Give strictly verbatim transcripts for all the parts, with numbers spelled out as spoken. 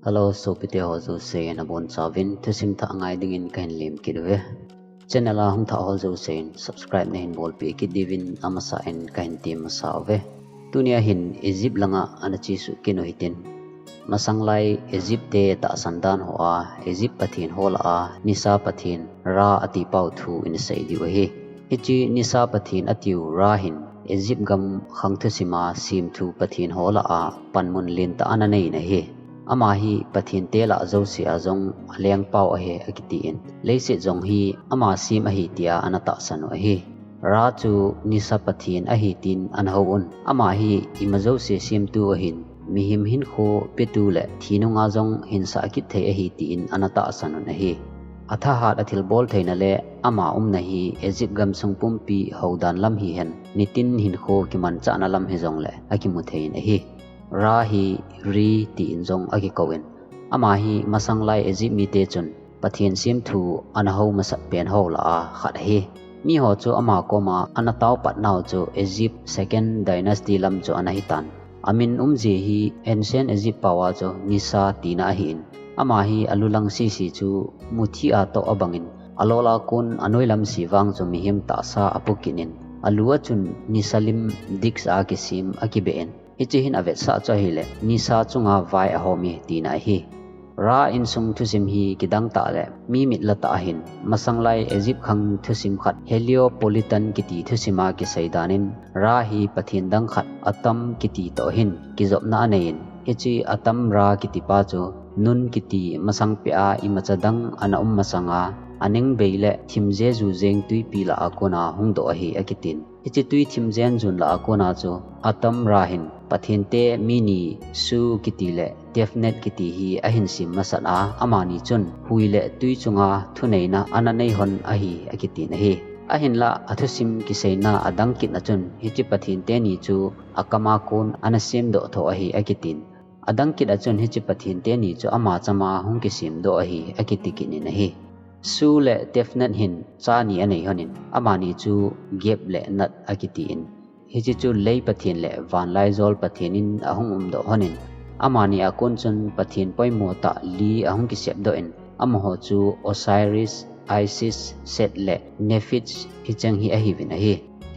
Hello, sopite ho jouse nabonchauvin thusim thah ngai dingin kahin lemkit uve. Channel a hung thah ho jousen subscribe nahin bolpeh kit diuvin amasa in kahin temsauve. Tunia hin Egypt langa ana chesuh kit u hitin. Masanglai Egypt te tahsan dan hoa, Egypt pathen ho lah a nisa pathen Ra atipau thu ina sei diu ahi. Hiche nisa pathen atiu Ra hin Egypt gam khang thusima semthu pathen ho lah a panmun lentah ana nei in ahi. Ama hi pathente lah jouse a jong alengpau ahi akitin, leiset jong hi ama sem ahi tia ana tahsan u ahi. Ra chu nisa pathen ahi tin ana hou un. Ama hi ima jouse semtu ahin, mihem hinkho petu le thi nunga jong hinsah kit thei ahi tin ana tahsan un ahi. Athahat athilbol theina le ama umna hi Egypt gamsung pumpi houdan lam hihen, nitin hinkho kimanchahna lam hijongle akimu thei in ahi. Ra hi Re tin jong akikou in. Ama hi masanglai Egypt mite chun pathen semthu ana hou masat pen ho lah a khat ahi. Miho chu ama koma ana taopat nau chu Egypt Second Dynasty lam chu ana hitan. Amin umji hi Ancient Egypt pao a chu Nisa tina ahin. Ama hi alulang sisi chu muthi a toh abangin, alola kon anoilam si vang chu mihem tahsa apu kit in, alu a chun nisa lim disk a kisem akibeh in, hiche hin avetsah chu ahile nisa chunga vai ahom e tina ahi. Ra insung thusim hi kidang tah le mi mit la tah ahin, masanglai Egypt khang thusim khat Heliopolitan kiti thusim a kisei dan in, Ra hi pathen dang khat Atum kiti toh hin kijopna anei in, hiche Atum Ra kiti pa chu Nun kiti masang peh a imacha dang ana um masanga, aning bei le thim jeju jeng tuipi lah a kona hung doh ahi akitin. Hiche tui thim jen jun lah a kona chu Atum Ra hin pathente mi ni Su kiti le Tefnut kiti hi ahin sem masat a, amani chun hui le tui chunga thuneina ana nei hon ahi akitin ahi. Ahinlah athusim kiseina adang kit a chun hiche pathente ni chu akam a kon ana semdoh tho ahi akitin. Adang kit a chun hiche pathente ni chu ama chama hung kisemdoh ahi akiti kit in ahi. Su le Tefnut hin cha ni anei hon in, amani chu Geb le Nut akitin. Hiche chu lei pathen le vanlaijol pathen in ahung umdoh hon in, amani a kon chun pathen poimo tah li ahung kisepdoh in, amaho chu Osiris, Isis, Set le Nephis hicheng hi ahiuvin ahi.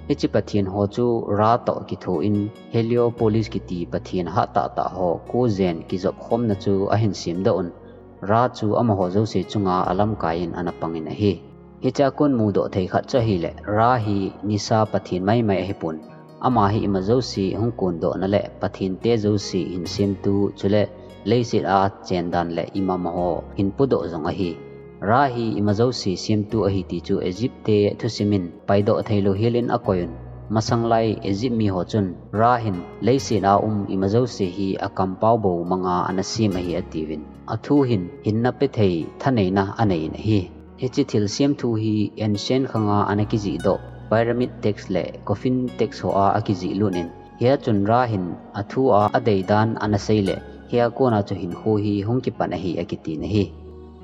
Hiche pathen ho chu Ra toh kitho in Heliopolis kiti pathen hah tahtah ho ko jen kijop khomna chu ahin semdoh un, Ra chu amaho jouse chunga alamkai in ana pang in ahi. Hiche a kon mudoh thei khat chu ahile, Ra hi nisa pathen maimai ahipon, ama hi ima jouse hung kondohna le pathente jouse hin semtu chule leiset a chendan le imam ho hin pudoh jong ahi. Ra hi ima jouse semtu ahi ti chu Egypt te thusim in paidoh theilou hel in akoi un. Masanglai Egypt miho chun Ra hin leiset a um ima jouse hi akampao bou manga ana sem ahi atiuvin, athu hin hinna pe thei thaneina anei in ahi. Hiche thilsem thu hi ancient khanga ana kijihdoh pyramid text le coffin text hoa akijih lut in, hia chun Ra hin athu a adeidan ana sei le hia kona chu hinkho hi hung kipan ahi akitin ahi.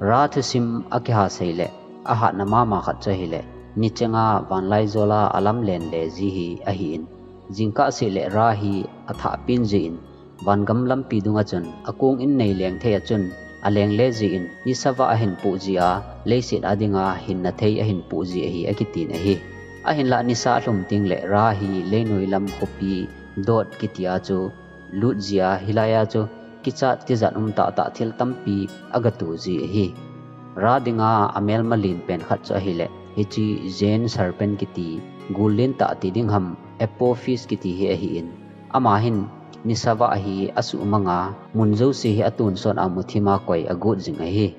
Ra thusim akiha sei le ahatna mama khat chu ahile, nichenga vanlaijola alamlen le ji hi ahin, jingkah seh le Ra hi athahpen jin, vangam lampi dunga chun akong in neileng thei a chun aleng le jin, nisavah ahin poh jia, leiset a dinga hinna thei ahin poh ji ahi akitin ahi. Ahinlah nisa alhum teng le Ra hi leinoi lam khopi Dot kiti a chu lut jia, hilai a chu kichat tijat um tahtah thil tampi agatoh ji ahi. Ra dinga amelma lenpen khat chu ahile, hiche Jane Serpent kiti, gul lentah ti ding ham, Apophis kiti hi ahin. Ama hin nisavah hi asuhmanga, mun jouse hi atonsot a muthima koi agot jing ahi.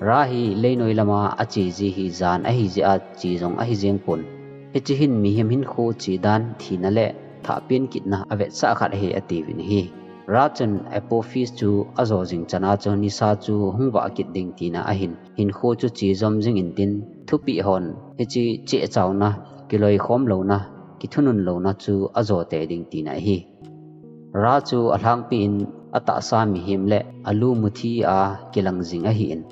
Ra hi leinoi lama ache ji hi jan ahijeh a che jong ahijeng pon. Hiche hin mihem hinkho chedan, thina le thahpen kitna avetsah khat ahi atiuvin ahi. Ra chun Apophis chu ajo jing chana chu nisa chu hung vah kit ding tina ahin, hinkho chu chejom jing intin, thupeh hon hiche chehchauna, kiloikhom louna, kithunun louna chu ajo tei ding tina ahi. Ra chu alhangpi in atahsa mihem le alu muthi a kilang jing ahin,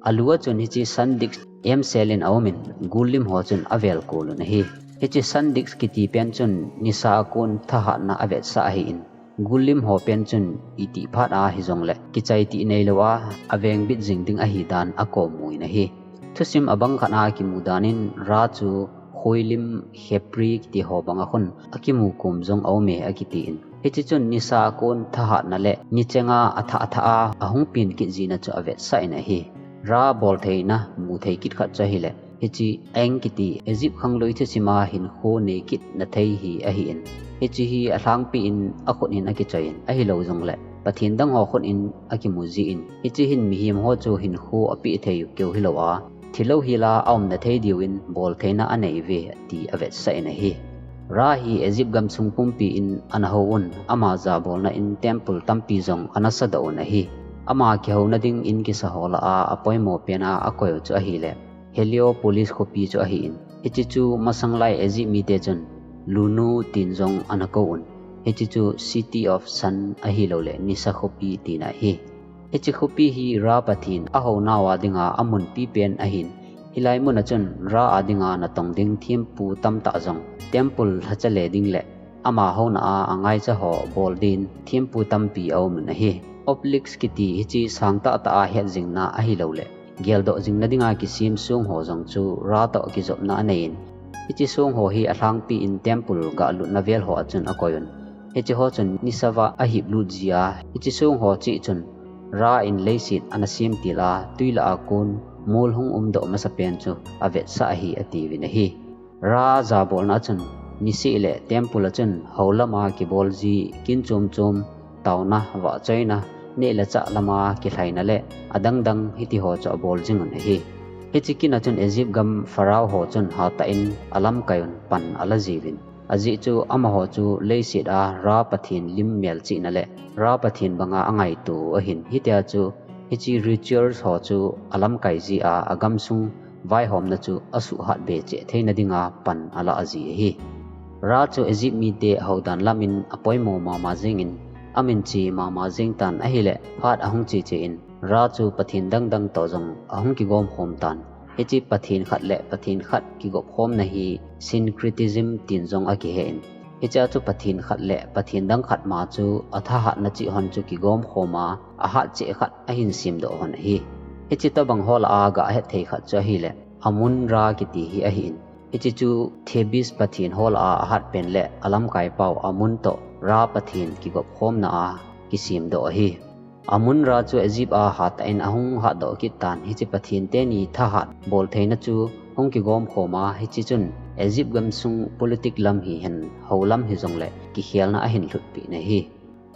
alu a chun hiche sun disk emsel in aumin, gul lim ho chun avel kol un ahi. Hiche sun disk kiti pen chun nisa a kon thahatna avetsah ahin, Gul lim ho pen chun itih phat a hijongle kichai tih neilou a, avengbit jing ding ahi dan akomu in ahi. Thusim abang khat a kimu dan in Ra chu Khoi lim, Khepri kiti ho bang a khun akimu kom jong aume akiti in. Hiche chun nisa a kon thahatna le nichenga athah thah a ahung pin kit jina chu avetsah in ahi. Ra boltheina muthei kit khat chu ahile, hiche Aang kiti Egypt khanglui thusim a hinkho nei kit na thei hi ahi in. Hiche hi alhangpi in akhut in akichoi in, ahilou jongle Pathen dang ho khut in akimu ji in. Hiche hin mihem ho chu hinkho apeh thei u keu hilou a, thilou hel a aum na thei diu in boltheina anei uve, ti avetsah in ahi. Ra hi Egypt gamsung pumpi in ana hou un, ama jabolna in temple tampi jong ana sadoh un ahi. Ama kihouna ding in kisa ho lah a apoimo pen a akoi u chu ahile, Heliopolis khopi chu ahi in. Hiche chu masanglai Egypt mite chun Lunu tin jong ana kou un. Hiche chu City of Sun ahilou le nisa khopi tina ahi. Hiche khopi hi Ra Pathen ahou nau a dinga amunpi pen ahin. Hilai mun a chun Ra a dinga natong ding thempu tamtah jong, temple lhacha le ding le ama houna a angaicha ho bol din thempu tampi aum un ahi. Obelisk kiti hiche sang tahtah a het jingna ahilou le geldoh jingna dinga kisem song ho jong chu Ra toh kijopna anei in. Hiche song ho hi alhangpi in temple gahlutna vel ho a chun akoi un. Hiche ho chun nisa va ahip lut ji a, hiche song ho cheh chun Ra in leiset ana sem til a, tui lah a kon mol hung umdoh masa pen chu avetsah ahi atiuvin ahi. Ra jabolna a chun niseh le temple a chun hou lam a kibol ji kin chom chom, taona, vahchoina, neh le chah lam a kilhaina le adang dang hiti ho chu abol jing un ahi. Hiche kin a chun Egypt gam Pharaoh ho chun hatah in alamkai un, pan ala jiuvin. Ajeh chu amaho chu leiset a Ra Pathen lim melchihna le Ra Pathen banga angaito u ahin. Hitia chu hiche rituals ho chu alamkai ji a, agamsung vaihomna chu asuhhat be cheh theina dinga pan alah ji ahi. Ra chu Egypt mite houdan lam in apoimo mama jing in, amin che mama jing tan ahile, phat ahung che che in, Ra chu Pathen dang dang toh jong ahung kigom khom tan. Hiche Pathen khat le Pathen khat kigop khomna hi syncretism tin jong akihe in. Hichea chu Pathen khat le Pathen dang khat ma chu athahatna cheh hon chu kigom khom a, ahat cheh khat ahin semdoh hon ahi. Hiche tobang ho lah a gah het thei khat chu ahile, Amun Ra kiti hi ahi in. Hiche chu Thebes Pathen ho lah a ahat pen le alamkai pau Amun toh Ra Pathen kigop khomna a kisemdoh ahi. Amun Ra chu Egypt a hatah in ahung hatdoh kit tan, hiche Pathen teni thahat boltheina chu hung kigom khom a, hiche chun Egypt gamsung politic lam hihen, hou lam hijongle kikhelna ahin lhutpeh in ahi.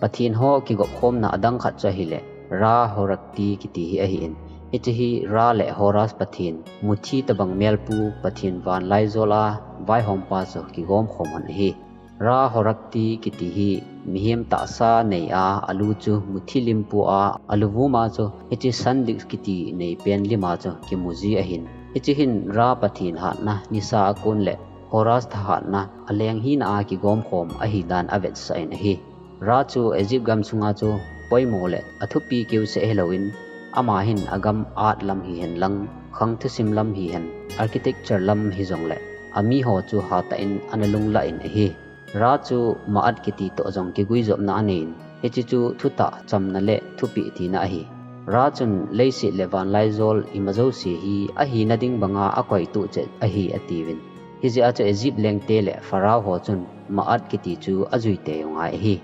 Pathen ho kigop khomna adang khat chu ahile, Ra Horakhti kiti hi ahi in. Hiche hi Ra le Horus Pathen, muthi tobang melpu Pathen vanlaijol a vaihompa chu kigom khom hon ahi. Ra Horakhti kiti hi mihem tahsa nei a, alu chu muthi limpu a, alu vum a chu hiche Sandik kiti nei pen lim a chu kimu ji ahin. Hiche hin Ra Pathen hatna nisa a kon le Horus thahatna aleng hina a kigom khom ahi dan avetsah in ahi. Ra chu Egypt gamsunga chu poimo le athupi keuseh hilou in, ama hin agam art lam hihen lang, khang thusim lam hihen, architecture lam hijongle, ami ho chu hatah in ana lunglah in ahi. Ra chu Ma'at kiti toh jong kiguijopna anei in, hiche chu thutah chamna le thupeh tina ahi. Ra chun leiset le vanlaijol ima jouse hi ahina ding banga akoituh chet ahi atiuvin. Hijeh a chu Egypt lengte le Pharaoh ho chun Ma'at kiti chu ajui tei u ngai ahi.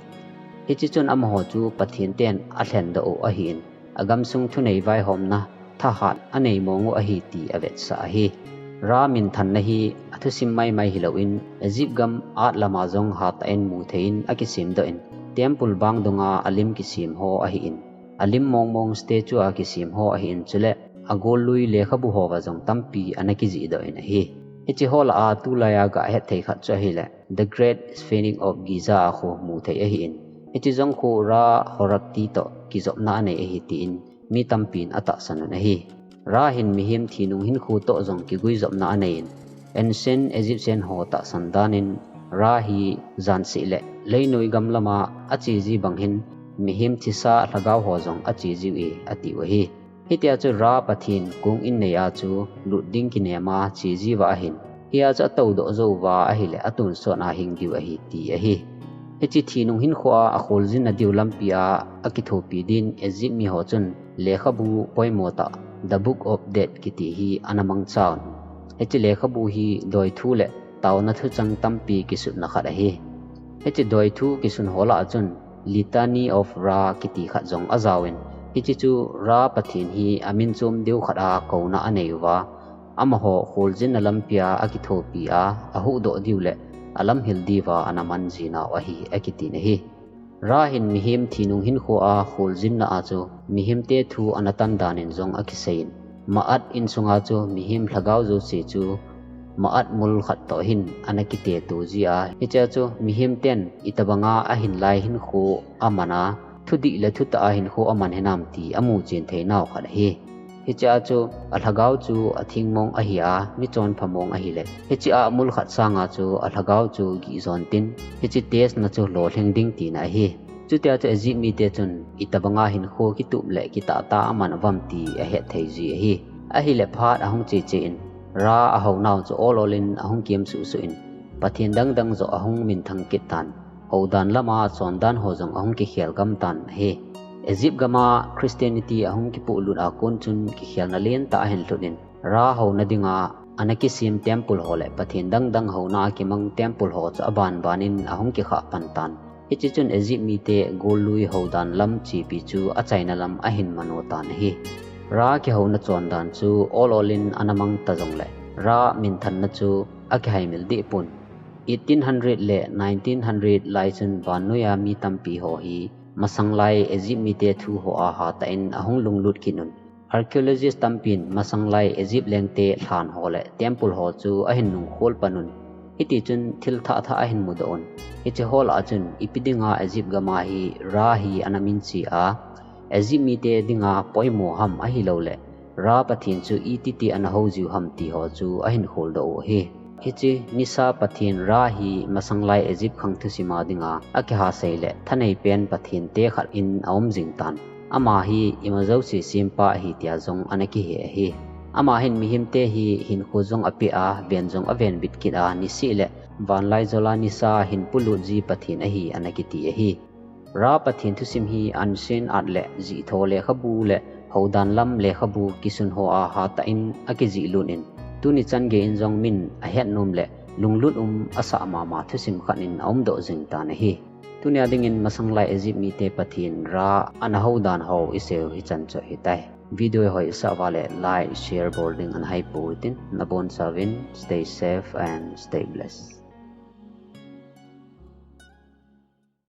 Hiche chun amaho chu Pathen ten alhendoh u ahi in, agamsung thunei vaihomna thahat anei mong u ahi ti avetsah ahi. Ra minthanna hi athusim maimai hilou in, Egypt gam art lama jong hatah in mu thei in akisemdoh in, temple bang dunga alim kisem ho ahi in, alim mong mong statue a kisem ho ahi in, chule agollui lekhabu ho va jong tampi ana kijihdoh in ahi. Hiche ho lah a tulai a gah het thei khat chu ahile, The Great Sphinx of Giza a khu mu thei ahi in. Hiche jong khu Ra Horakhti toh kijopna anei ahi tin mi tampin atahsan un ahi. Ra hin mihem thinung hinkho toh jong kiguijopna anei in, Ancient Egyptian ho tahsan dan in Ra hi jan seh le leinoi gam lama ache ji bang hin mihem thisa lhagao ho jong ache jiu e atiu ahi. Hitia chu Ra Pathen kong in nei a chu lut ding kinem a che jiuva ahin. Hia chu atoudoh jouva ahile atonsot a hing diu ahi ti ahi. Hiche thi nung hinkhoa akholjin nadiu lampi a akithopi din Egypt miho chun lekhabu poimo tah The Book of Death kiti hi ana mangchan. Hiche lekhabu hi doithu le taona thuchang tampi kisutna khat ahi. Hiche doithu kisun ho lah a chun Litany of Ra kiti khat jong ajaovin, hiche chu Ra Pathen hi amin chom deu khat a kouna anei uva, amaho kholjinna lampi a akithopi a, ahuhdoh diu le alamhil diuva ana man jinau ahi, akitin ahi. Ra hin mihem thi nung hinkhoa kholjinna a chu mihemte thu ana tan danin jong akiseiyin, Ma'at insunga chu mihem lhagao jouse chu Ma'at mol khat toh hin ana kiteto jia, hichea chu mihemten itobanga ahin lai hinkho aman a, thudih le thutah a hinkho aman hinam ti amu chen theinau khat ahi. Hichea chu alhagao chu atheng mong ahi a, michonpha mong ahile, hichea mol khat sanga chu alhagao chu gihjon tin, hiche test na chu lolhing ding tina ahi. Chutia chu Egypt mite chun itobanga hinkho kitup le kitahta aman uvam ti ahet thei ji ahi. Ahile phat ahung cheche in, Ra ahounau chu ol ol in ahung kem suhsuh in, Pathen dangdang joh ahung minthang kit tan, houdan lama chondan ho jong ahung kikhel gam tan ahi. Egypt gama Christianity ahung kipuhlut a kon chun kikhelna lentah ahin lhut in, Ra houna dinga ana kisem temple ho le Pathen dangdang houna a kimang temple ho chu abanbanin ahung kikha pan tan. Hiche chun Egypt mite gollui houdan lam chepi chu achaina lam ahin mano tan ahi. Ra kihouna chondan chu ol ol in ana mang ta jongle, Ra minthanna chu akihaimil dehpon. Eighteen hundred le nineteen hundred lai chun vannoiya mi tampi ho hi masanglai Egypt mite thu hoa hatah in ahung lunglut kit un. Archaeologist tampin masanglai Egypt lengte lhan ho le temple ho chu ahin nungkhol pan un. Hitichun thil thahthah ahin mudoh un. Hiche holah a chun ipi dinga Egypt gama hi Ra hi ana minche a, Egypt mite dinga poimo ham ahilouleh Ra Pathen chu ititi ana houjiu ham ti ho chu ahin kholdoh u ahi. Hiche nisa Pathen Ra hi masanglai Egypt khang thusima dinga akihasei le thaneipen Pathente khat in aum jing tan. Ama hi imajouse sempa ahi tia jong ana kihe ahi. Ama hin mihemte hi hinkho jong apeh a, ven jong avenbit kit a, niseh le vanlaijol a nisa hin polut ji Pathen ahi ana kiti ahi. Ra Pathen thusim hi Ancient Earth le Jihthou lekhabu le Houdan Lam lekhabu kisun hoa hatah in akijihlut in, tuni changei in jong min ahetnom le lunglut um asah mama thusim khat in aumdoh jing tan ahi. Tunia dingin masanglai Egypt mite Pathen Ra ana houdan ho iseiu hichan chu ahitai. Video hoisah uva le like, share bol ding ana haipou hitin, nabonchauvin stay safe and stay blessed.